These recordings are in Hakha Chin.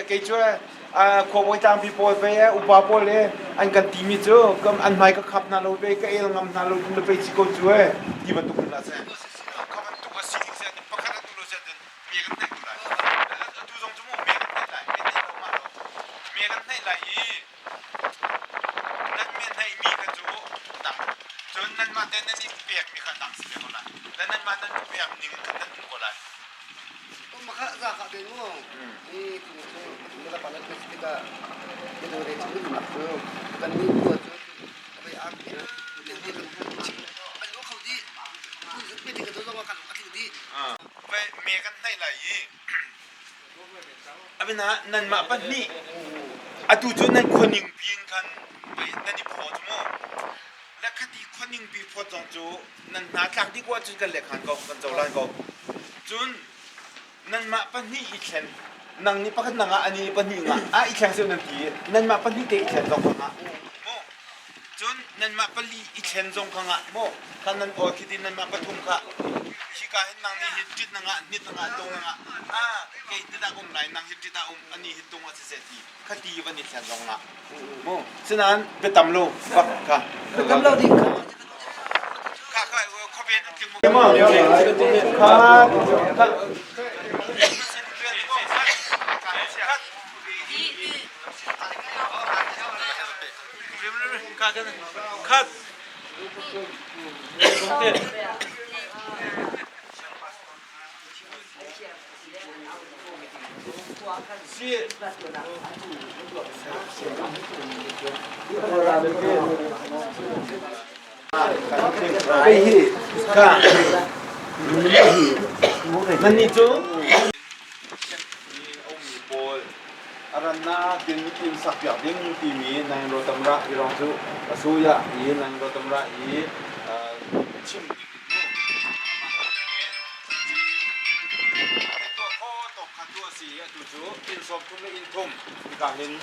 Kei cu khuabawi tlangpi pawl ve upa pawl le an kan timi cu an hmai ka khap hna lo ve ka el ngam hna lo ding le pei si ko cu e ti bantuk in a si. Kha bantuk a si ding si ahcun pakhat atu lo si ahcun me kan hnaih ko lai. Atu zong cu mu me kan hnaih lai. Me hnaih lo ma lo. Me kan hnaih lai i nan me hnaihmi kha cu dang. Cun nanmah te nan i pekmi kha dang si ve ko lai. Le nanmah nan i pek ning khan nan um ko lai. Me kan hnaih lai i abina nanmah pahnih atu cu nan khuaning piin khan nan i phaw cu mu le khati khuaning pi phawt zong cu nan hna tlak dih ko ahcun kan lehkhan ko kan cohlan ko cun nanmah pahnih i thlen nang nih pakhat nang ah ani pahnih nga ah i thleng seh nan ti nanmah pahnih te i thlen zong kha ngah mu cun nanmah pali i thlen zong kha ngah mu kha nan aw khi tin nanmah pathum kha hika hin nang nih hi ṭit na ngah hnit na ngah tung na ngah ah kei tidah um lai nang hi ṭit ah um ani hi tung a si seh ti kha ti van i thlen zong ngah mu sinain biatam lo bak kha biatam lo ding kha kha kha khuaben an tling mu kha kha khat Nannih cu pawl a rannak in inn sakpiak ding timi nang rotamra i rong cu a suya i nang rotamra i chim ding Atu cu inn sawm thum le inn thum hika hin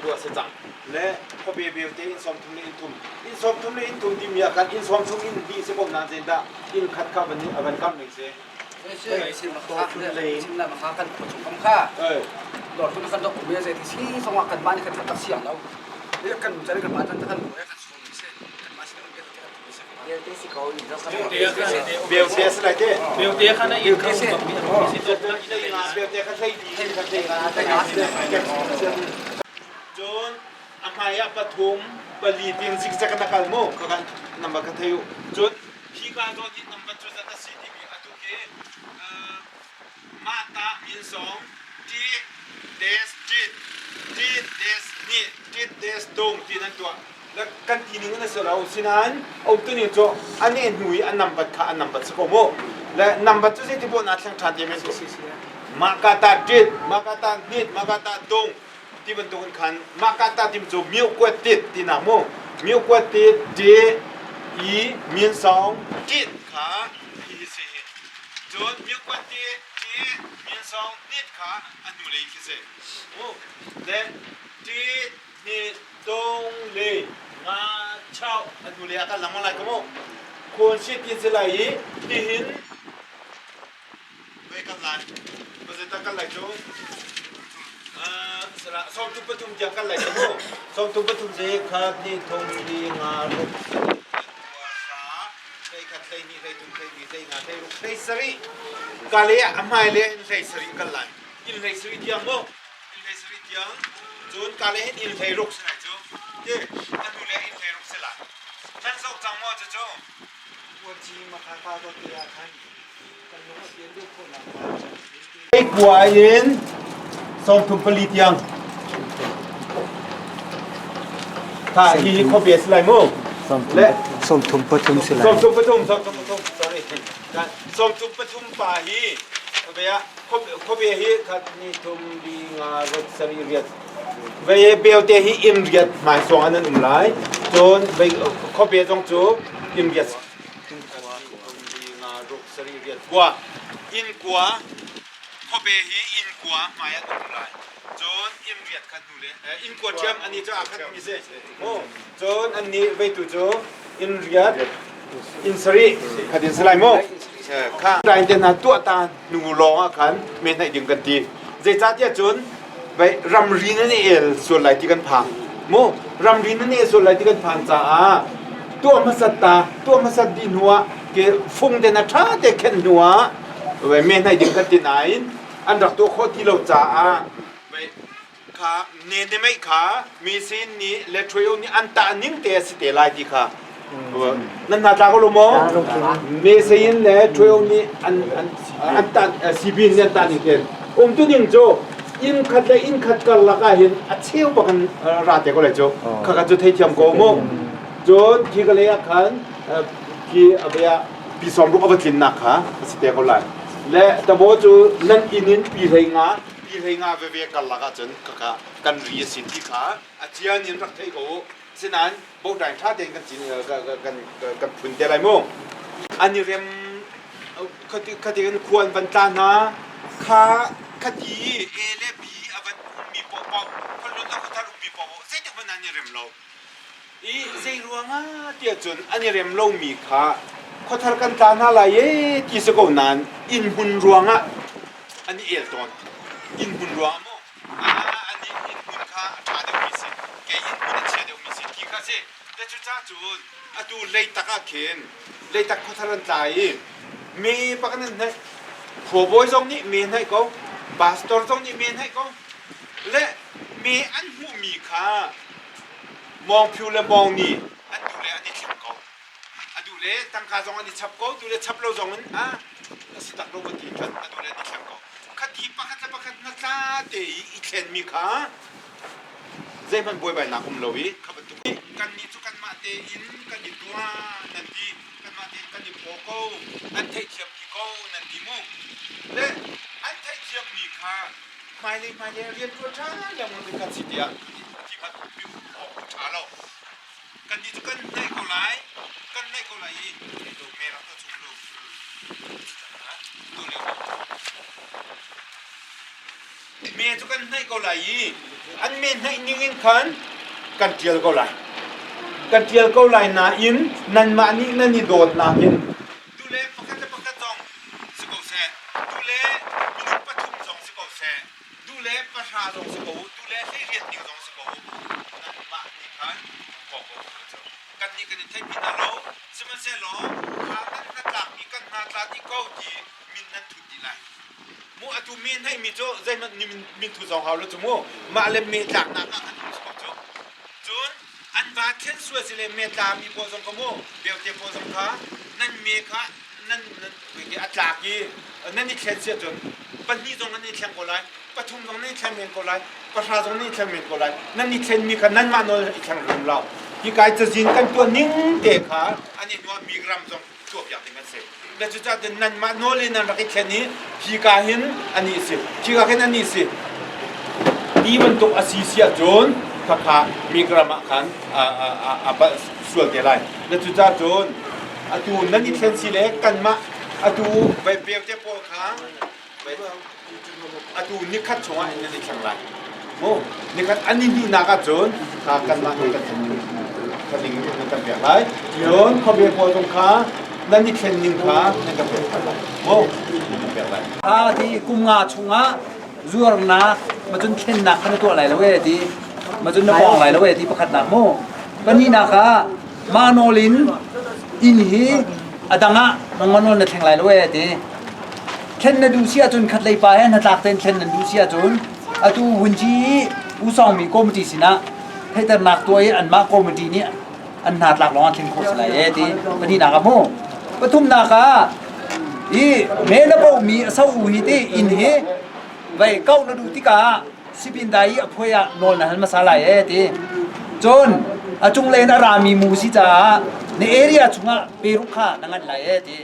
tuah a si cang. Le khuabe belte inn sawm thum le inn thum. Inn sawm thum le inn thum timi ah khan inn sawm thum inn hnih si ko nain zeidah inn khat kha van a van kam ning si. Belte a si lai te. Belte kha na inn kha bak mi a si. Belte kha hlei di kha hlei nga. Cun a hmai ah pathum pali tin zigzag na kal mu kha kan number ka thei u. Cun hi ka zawn hi number cu zat a si timi atu khi mah ta min song T dash T T dash ni T dash dong ti nan tuah kan ti ning an si lo sinain umtuning cu an i hnu i an nambat kha an nambat si ko mu le nambat cu zeiti paoh naa thleng ṭhan ti men mah ka ta ṭit mah ka ta hnit mah ka ta dung ti bantukin khan mah ka ta tim cu miu kuat tit tinak mu miu kuat tit ṭi i min song ṭit kha hi si hi cun miu kuat tit ṭi min song hnit kha a hnulei khi si mu le ṭit hnit Tung le nga chau a hnu lei ah kan lang lai ka mu. Khawn si tin si lai i tihin ve kan lai. Pazeta kan lai cu sawm tu pathum tiang kan lai ka mu. Sawm tu pathum si khat ni thum li nga ruk hlei khat hlei hnih hlei thum hlei li hlei nga hlei ruk hlei sarih ka le a hmai le in hlei sarih kan lai. In hlei sarih tiang mu. Inn hlei sarih tiang cun ka le hin inn hlei ruk si lai cu ti anu le inn hlei ruk si lai nan zoh cang maw cucu Vuanci Makhaka te ah khan kan lung a pian deuh khawh nakhnga Kua in sawmthum pali tiang tha hi khuapi a si lai mu le sawmthum pathum si lai sawmthum pathum sawmthum pathum sorry sawmthum pathum pa hi khuapi ah Khuabe hi khat ni thum li nga ruk sarih riat vei belte hi inn riat hmaisuang ah nan um lai cun vei khuabe zong cu inn riat thum li nga ruk sarih riat kua inn kua khuabe hi inn kua hmai ah an um lai cun inn riat kha hnu le inn kua ṭhiam ani cu aa khat mi si mu cun annih veitu cu inn riat inn sarih khat in si lai mu kha line te hna tuah ta hnu lawng ah khan me hnaih ding kan ti zeicahtiah cun Vai ramri nan i el sual lai ti kan phang. Mu ramri nan i el sual lai ti kan phan caah tuah hmasat ta tuah hmasat dih hnu ah ke fung te na ṭha te khenh hnu ah vai me hnai ding kan ti nain an rak tuah khawh ti lo caah vai kha ne ne mei kha mi sin nih le ṭhuio nih an tah ning te a si te lai ti kha nan hna tla ko lo maw? Me sein le ṭhuio nih an an an tah sibin nih an tah ning te um tu ning cu inn khat le inn khat karlak ah hin a cheu bak in ra te ko lai cu khakha cu theithiam ko mu. Cun khi ka lei ah khan khi a bia pi sawm ruk a va tlinnak kha a si te ko lai. Le tabo cu nan inn in pi hlei nga pi hlei nga veve karlak ahcun khakha kan ri a si ti kha a cian in rak thei ko u. Sinain bohṭaing ṭha tein kan cin kan kan phun te lai mu. An i rem khati kan khua an van tla hna kha khati A le B a van ummi paohpaoh khualun le khuathar ummi paohpaoh zeitik hmanh an i rem lo. I zei ruangah tiah cun an i rem lomi kha khuathar kan tla hna lai ee ti si ko nain inn hmun ruangah an i el tawn. Inn hmun ruangah maw an inn hmun kha a ṭha deuhmi si, kei inn hmun a chia deuhmi si ti kha a si. Le cucaah cun atu Leitak ah khin Leitak khuathar an tla i me bak in an hnaih. Khuabawi zong nih me hnaih ko, pastor zong nih me hnaih ko. Le me an hmuhmi kha mawngphiu le mawngni an duh le an i thleng ko. A duh le tangka zong an i chap ko, duh le chap lo zong in a a si tak lo va ti khan a duh le an i thleng ko. Khati pakhat le pakhat na tla te i i thlenmi kha zeihmanh buaibainak um lo i kha bantuk kannih cu kanmah tein kan i tuah nan ti, kanmah tein kan i phaw ko, an theihthiam dih ko nan ti mu. Le an theihthiammi kha hmailei hmailei rian ṭuan ṭha lengmang ding kan si tiah ti hmanh awk a ṭha lo. Kannih cu kan hnaih ko lai, kan hnaih ko lai i me rak ka chung lu. Tu lio me cu kan hnaih ko lai i an me hnaih ning in khan kan ṭial ko lai. Kan ṭial ko lai nain nanmah nih nan i dawtnak in tule pakhat le pakhat zong si ko seh, tule minung pathum zong si ko seh, duh le pahra zong si ko u, duh le 18 ding zong si ko u, nanmah nih khan kawk ko u cu. Kannih kan i theihpi hna lo, sihmanhsehlaw kha nan hnatlakmi kan hna tla dih ko ti min nan thut dih lai. Mu atu mi hneihmi cu zeihmanh min thu zong hau lo cu mu, mah le me tlaknak ah khan um si ko cu. Cun an va thlen sual si le me tlami pawl zong kha mu, beote pawl zong kha nan me kha nan a tlak i nan i thlen si ahcun pahnih zong nan i thleng ko lai, pathum zong nan i thleng men ko lai, pahra zong nan i thleng men ko lai. Nan i thlenmi kha nanmah nawl i thleng rum lo. Hi kai cazin kan tuah ning te kha an i hnuah mi ram zong tuahpiak ding an si. Le cucaah cun nanmah nawl in nan rak i thlen i hi ka hin ani si, hi ka hin ani si. Ti bantuk a si si ahcun khakha mi ram ah khan a sual te lai. Le cucaah cun atu nan i thlen si le kanmah atu beute pawl kha atu nikhat chungah in nan i thleng lai. Mu nikhat an i hnihnak ahcun kha kanmah nih kan kan ning nan kan pek lai. Cun khuabe pawl zong kha nan i thlen ning kha nan kan pek lai. Mu nan kan pek lai. Kha ti kum nga chungah zuarnak macun thlennak kha na tuah lai lo e ti macun na pawng lai lo e ti pakhatnak mu pahnihnak ah mah nawl in inn hi a dang ah nangmah nawl na thleng lai lo e ti thlen na duh si ahcun khatlei pa he hnatlak tein thlen nan duh si ahcun atu vunci usawngmi committee sinah theihternak tuah i anmah committee nih an hna tlak lawng ah thlen khawh si lai e ti pahnihnak ah mu pathumnak ah i me na bohmi a so u hi ti inn hi vai kau na duh tikah sipin dai i a phuai ah nawl na hal hmasa lai e ti cun a cunglei in a rami mu si caah na area chungah peruk kha na nganh lai e ti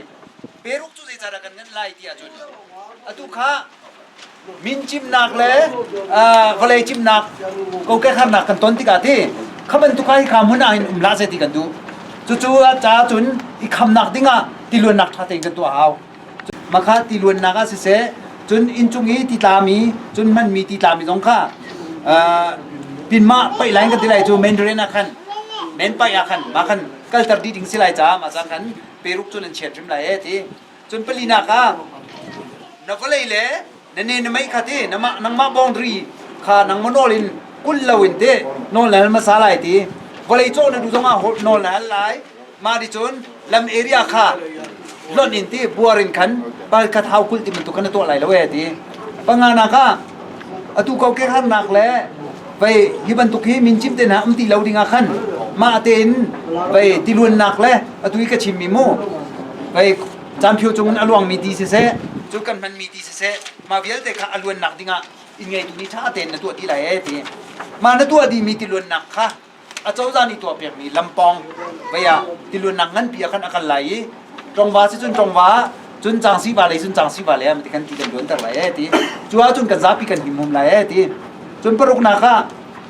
peruk cu zeicahdah kan nganh lai ti ahcun atu kha min cimnak le vawlei cimnak kokek harnak kan ton tikah ti kha bantuk kha hi kha hmun ah hin um hlah seh ti kan duh cucu ca cun i khamnak dingah tiluannak ṭha tein kan tuah hau makha tiluannak ah siseh cun inncung i ti tlami cun hmanmi ti tlami zong kha pinmah paih lai kan ti lai cu Mandarin ah khan men paih ah khan mah khan kalter dih ding si lai caah mah cang khan peruk cun an chiat hrim lai e ti cun palinak ah na vawlei le na ne na mei kha ti nangmah boundary Kha nangmah nawl in kulh loin te nawl na hal hmasa lai ti. Vawlei cawh na duh zongah nawl na hal lai. Mah nih cun lam area kha lonh in ti buar in khan pal khat hau kulh ti bantuk khan na tuah lai lo ee ti. Panganak ah atu kokek harnak le vei hi bantuk hi mincim te hna um ti lo ding ah khan mah tein vei tiluannak le atu i ka chimmi mu vei Caanphio cungin a luangmi ti siseh, cu kan hmanmi ti siseh, mah vialte kha a luannak dingah inn ngeitu nih ṭha tein na tuah dih lai ee ti. Mah na tuah dihmi tiluannak kha acozah nih tuahpiakmi lampawng vei ah tiluannak nganpi ah khan a kal lai i Ṭongva si cun Ṭongva cun Cangsi va lei cun Cangsi va lei ah ti kan ti kan luanter lai ee ti. Cu ahcun kan zapi kan him hum lai ee ti. Cun paruknak ah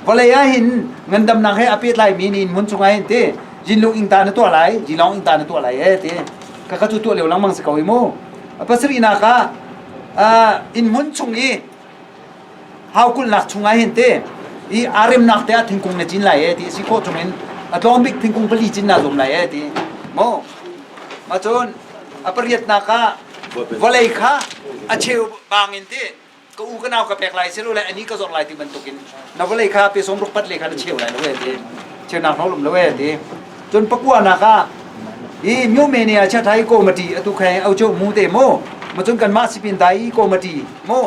vawlei ah hin ngandamnak he a pehtlaimi nih hmun chungah hin ti Jinlung ingta na tuah lai, Jilong ingta na tuah lai ee ti. Ka ka cu tuah lio lengmang si ko hi mu. Pasarihnak ah inn hmun chung i haukulhnak chungah hin te i aa remnak te ah thingkung na cin lai e ti si khawh chungin a tlawm bik thingkung pali cin naa zuam lai e ti mu. Ma cun a pariatnak ah vawlei kha a cheu bang in ti ka u ka nau ka pek lai silo le ani ka zawr lai ti bantukin na vawlei kha pe sawm ruk pat le kha na cheu lai lo e ti cheunak no lum lo e ti cun pakua nak ah i myo me ne a cha thai komati atu khai au cho mu te mo ma cun kan mah sipin dai komati mo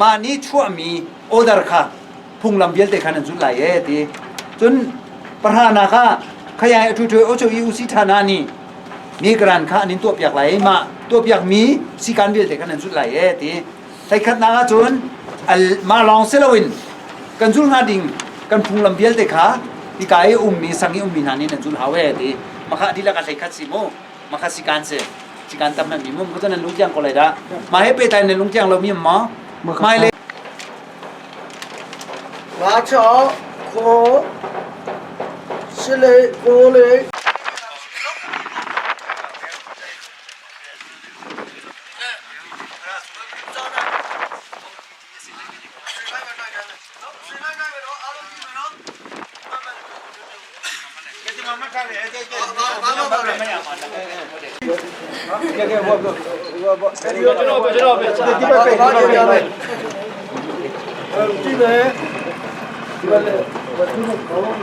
ma ni chuah mi order kha phunglam vialte khan an zul lai e ti cun parha nak ah khayai atu thu au cho i usi thana ni mi gran kha an in tuah piak lai ma tuah piak mi sikan vialte khan an zul lai e ti Hleikhatnak ahcun mah lawng si loin kan zulh hnga ding kan phunglam vialte kha hika i ummi sang i ummi hna nih nan zulh hau ee ti makha dihlak a hleikhat si mu makha sikan si sikan tam hman mi mu mu nan lungtiang ko lai dah mah he pehtlai nan lungtiang lo mi maw mai le 马桥可是嘞，过嘞。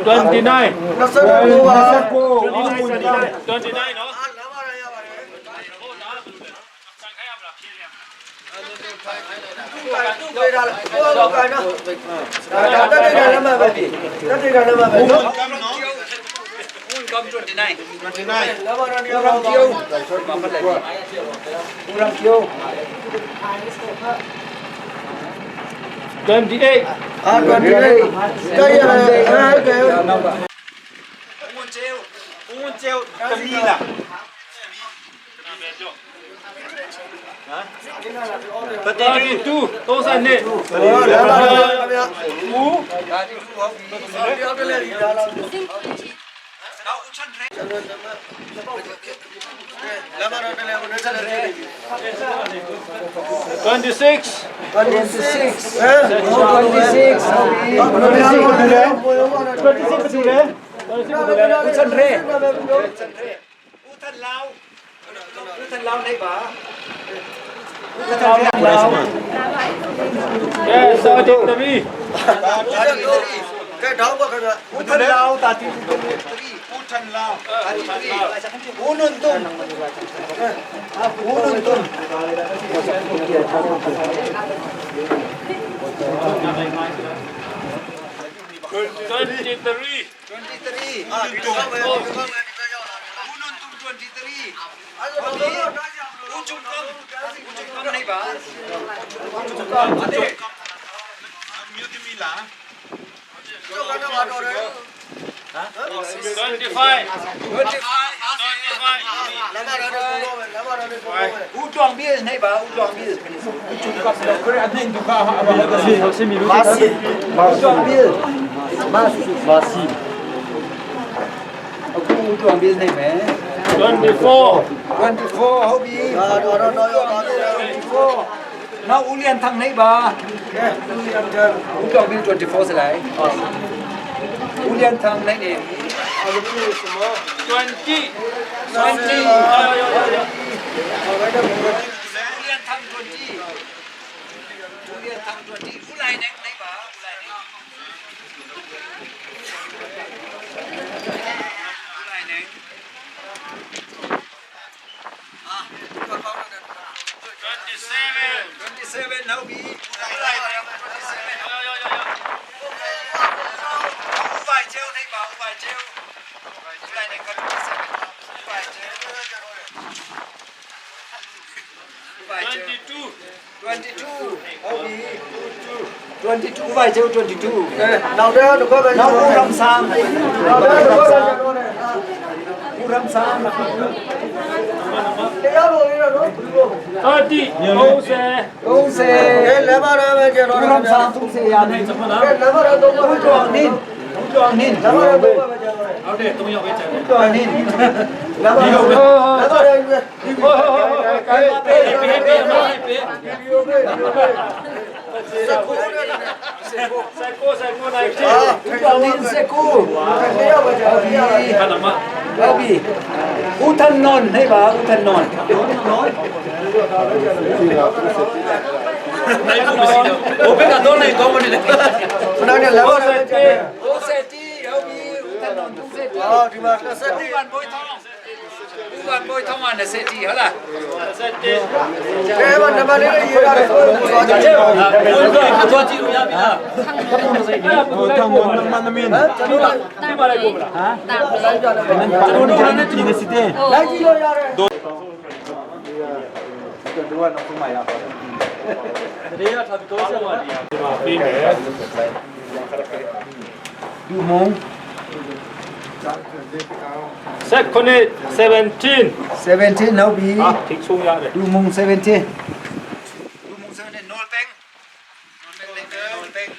29 29 no 28 32 32 26 26 26 U Than Lau U Than Lau nei ba U Than Lau Yes, 73. U Than Lau ta ti U Than Lau U Nun Tum U Nun Tum 23. 23 U Nun Tum 23 U Cung Kam U Cung Kam nei ba 25. U Tuang Bil nei ba U Tuang Bil U Tuang Bil Masi. Aku U Tuang Bil nei me 24. 24 ho bi 24 Na U Lian Thang nei ba U Tuang Bil 24 se lai U Lian Thang nei ne 20. 20 U Lian Thang 20 U Lian Thang 20 U Lai Neng nei ba U Lai Neng. 27 hau bi 27 Uvai cheu nei ba uvai cheu Ulai nei ka 27 uvai cheu uvai cheu 22 22 hau bi 22 uvai cheu 22 နောက်တော့တစ်ခွက်ပဲ Now u ram sang နောက်တော့တစ်ခွက်ပဲကျန်တော့တယ် u ram sang တရားလို့ရတော့ဘူးလို့ 30 30 30 အဲလက်မရပဲကျန်တော့ u ram sang 30ရာနေ အဲလက်မရတော့ပဲ U tuang nin U tuang nin လက်မရတော့ပဲကျန်တော့ ဟုတ်တယ်3ယောက်ပဲကျန်တယ် U tuang nin လက်မရလက်မရယူ ဟိုဟိုဟိုပေးပေးပေးပေး ဒီလိုပဲဒီလိုပဲစကူနဲ့ စကိုစကိုနိုင်ချေ U tuang nin seku တရားပဲကျန်တော့တရားပဲ ခဏမ ဟုတ်ပြီဦးထန်နွန်နေပါဦးထန်နွန် နိုင်ဖို့မရှိတော့ဘိုးဘကတော့နိုင်ကောင်းမနေလေ ခဏနဲ့လက်မရပဲကျန်တယ် 30တီဟုတ်ပြီဦးထန်နွန်30တီ အော်ဒီမှာ21 ဦးဝန်ဘွိုင်းထောင်းဦးဝန်ဘွိုင်းထောင်းက20တီဟုတ်လား 27 အဲမှာနံပါတ်လေးရေးရတယ်ဆိုတော့ကြည့် ဘိုးကတော့ကြည့်လို့ရပြီလားဟိုတောင်မနမင်းကျွန်တော်ဒီမှာလိုက်ကိုမလား လိုက်ကြတယ် ကျွန်တော်တို့လည်းကြည့်နေစီတဲ့ လိုက်ကြည့်လို့ရတယ် တို့ကတော့ခုမှရပါ တရေကထားပြီးတော့ဆက်ပါဒီမှာပေးမယ် ဒူမုံ ဆက်ခုနှစ်17 17ဟုတ်ပြီ ဟာထိချုံရတယ် ဒူမုံ17ဒူမုံ17နော်ပန်းနော်ပန်းနော်ပန်း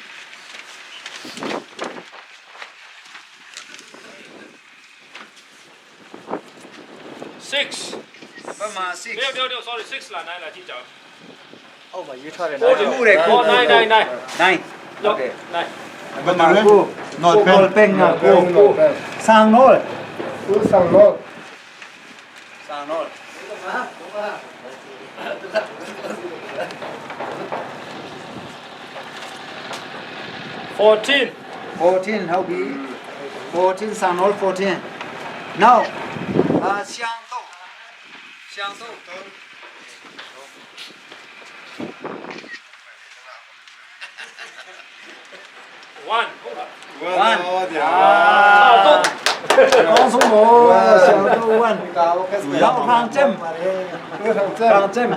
6 ပမာ6 เดี๋ยวเดี๋ยวเดี๋ยว sorry 6လား9လားကြည့်ကြအောင် အောက်မှာရေးထားတယ် ကိုတူရဲကို 9 9 9 9 9 9 ပမာကိုနော်ပန်းပန်းငါကိုဆန်နော် ဦးဆောင်တော့ ဆန်နော် 14 14ဟုတ်ပြီ14ဆန်နော်14 now အာရှန်တော့ရှန်တော့ 1ဟုတ်လား 1အာတော့ကောင်းဆုံးဘောရှန်တော့1ရောက်ဟန်ကျမ်ဟန်ကျမ်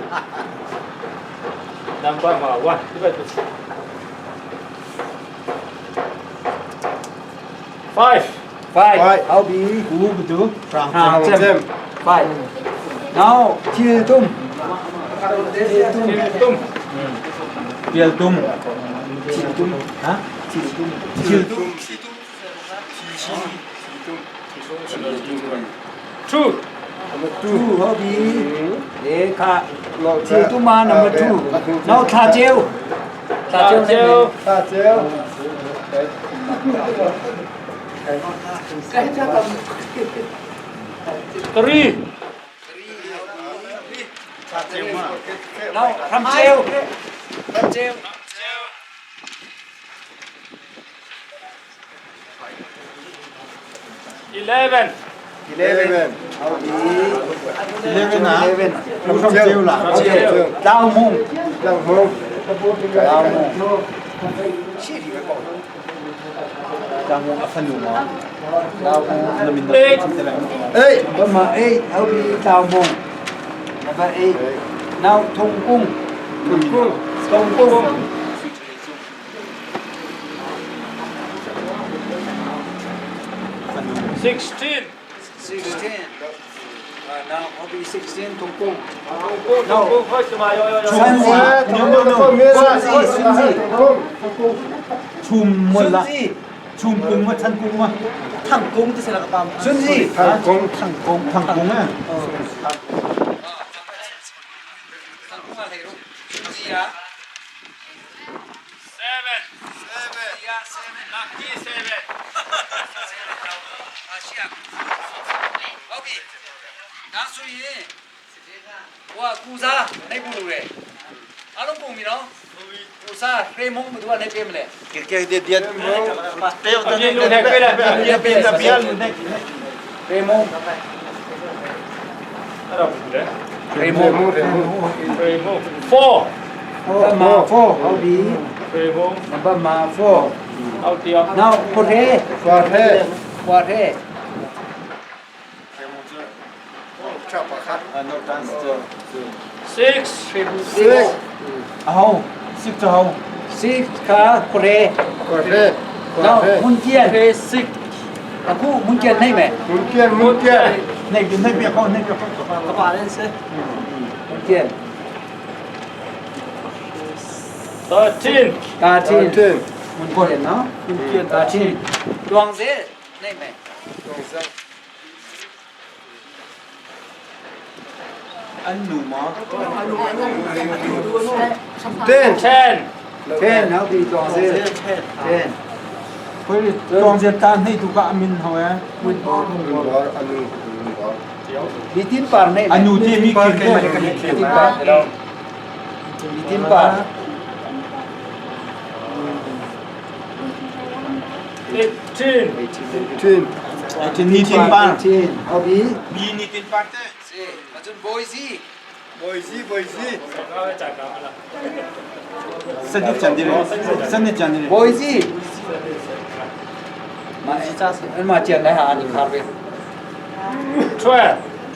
number မှာ1ဒီဘက်5 5ဟုတ်ပြီဘူးဘသူဟန်ကျမ်5 now ချီတုံချီတုံ တုံး Piel tum. ချီတုံ Ha? ချီတုံ Chil tum. 2 2ဟုတ်ပြီလေခါချီတုံမှာနံပါတ်2 now ခါကျဲခါကျဲနေ ဟာကျဲ 3 now ทำเจลทำเจล 11 11ဟုတ်ပြီ 11 ah. 11 From Chil lah. တောင်မုံ လောက်မဟုတ် တောင်မုံရှိဒီပဲပေါ့ တောင်မအဖနူမော တောင်မုံ နမင်း 8 အေး ပမာ8ဟုတ်ပြီတောင်မုံနံပါတ်8 now ထုံကုန်းထုံကုန်းထုံကုန်း 16 16 now ဟုတ်ပြီ16ထုံကုန်း ကိုကိုကိုဟုတ်စမရောရောရော စန်စီ ชุมม စွ ละ န်စီ ชุมกุงมาชันกุงมา ထန်ကုန်းတစ်စလာကပမ် စွန်စီ ทางกงทางกงทางกงอ่ะ ထုံကုန်းကလေလို့စွန်စီယာ 7 7ယာ7 lucky 7 အာရှိယဟုတ်ပြီဒါဆိုရင်ဟိုကကူစားနေဖို့လိုတယ်အားလုံးပုံပြီနော်ကူစားရေမုံဘယ်သူကနေပေးမလဲ ကဲကဲဒီဒီတေ အပြည့်လုံးနဲ့တွေ့လိုက် ပြပြပြပြလူနဲ့ ရေမုံ အဲ့ Remo Remo 4 Number 4 ဟုတ်ပြီ Remo Number 4 အောက်တရား Now ကိုထဲ ကွာထဲ ကွာထဲ 6 6 အဟောင်းစစ်ချောင်း 6ခါကိုထဲ ကွာထဲကွာ Now ထဲ မွန်ကျန် 6 အခုမွန်ကျန်နိုင်မယ် မွန်ကျန်မွန်ကျန် နေနေပြခေါနေပြခေါ ကပါလဲစေ မွန်ကျန် 13 တာချင်း တင် မွန်ကျန်နော်မွန်ကျန်တာချင်းတွางစေနိုင်မယ် အနုမ တင် 10 10ဟုတ်ပြီတွางစေ10 ခွေးတောင်းစတန်နေသူကအမင်ဟော အနုဘာအနုဘာ ဒီတင်ပါနိုင် အနုတိမိကိတေ ဒီတင်ပါဒီတင်ပါ 15 တင် အနီတင်ပါ 18ဟုတ်ပြီ ဘီနီတင်ပါတဲ့ စေမကျွန်ဘိုးစီ ဘွိုင်စီဘွိုင်စီ စနစ်ချန်ဒီစနစ်ချန်ဒီ ဘိုးစီမာအမကျန်လဲဟာနိခါပဲ 12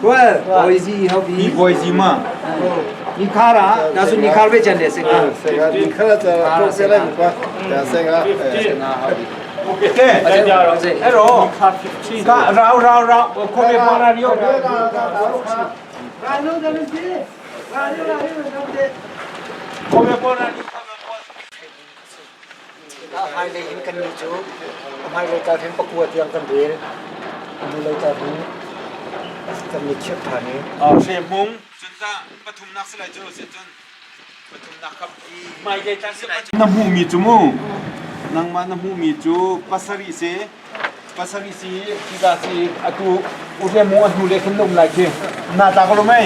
12ဘိုးစီဟုတ်ပြီ ဒီဘွိုင်စီမ နိခါရာဒါဆိုနိခါပဲကျန်တယ်စင်က ဆေကဒီခလာတော့ပြလိုက်ကွာဒါဆေက စင်ကဟုတ်ပြီ ကဲ အဲ့တော့ အဲ့တော့ကရောရောရောခေါ်ပြပေါ်လာရီယော ရာ ရာနိုဒလစီရာနိုရာနိုဒလ ခေါ်ပြပေါ်လာရီခေါ်ပြပေါ် ဟိုင်လေရင်ကန်နီချိုအမိုင်လေတာထင်ပကွာတယံကန်ဒေအမလေတာထင်ကန်နီချက်ထာနေ အော်ရှေမုံစွန်တာပထုမနာစလိုက်ကျလို့စချွန်ပထုမနာကပ်မိုင်လေတန်စလိုက်နမှုမီချမုနန်းမနမှုမီချူပစရီစေပစရီစီခိဒါစီအတူဥရေမုံအနုလေခင်းလုံးလိုက်ခေနာတာကလိုမေ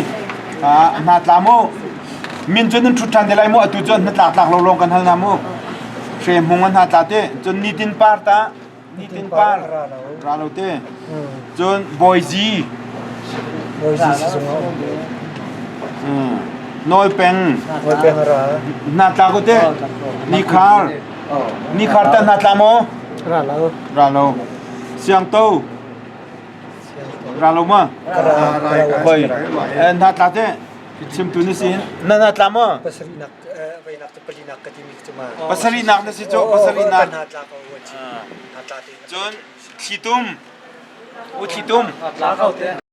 ဟာနာတလာမိုmin chun thu than de lai mo atu chun na tlak tlak lo long kan hal na mo hre mong an ha tla te chun ni tin par ta ni tin par ra lo te chun boy ji ဘွိုင်စီစီဆုံးအောင် noi peng ဘွိုင်ပင်ရာ na tla ko te ni khar ni khar ta na tla mo ရာလာ ra lo siang to ra lo ma ရာ boy na tla te chim tu ni sin na na tla mo ပစရီနက်ဝိနက်ပလီနက်ကတိမိချမာ pasari nak na si cho pasari nak နာတလာကောဝချီနာတလာတေ chun thitum u thitum လာကောက်တယ်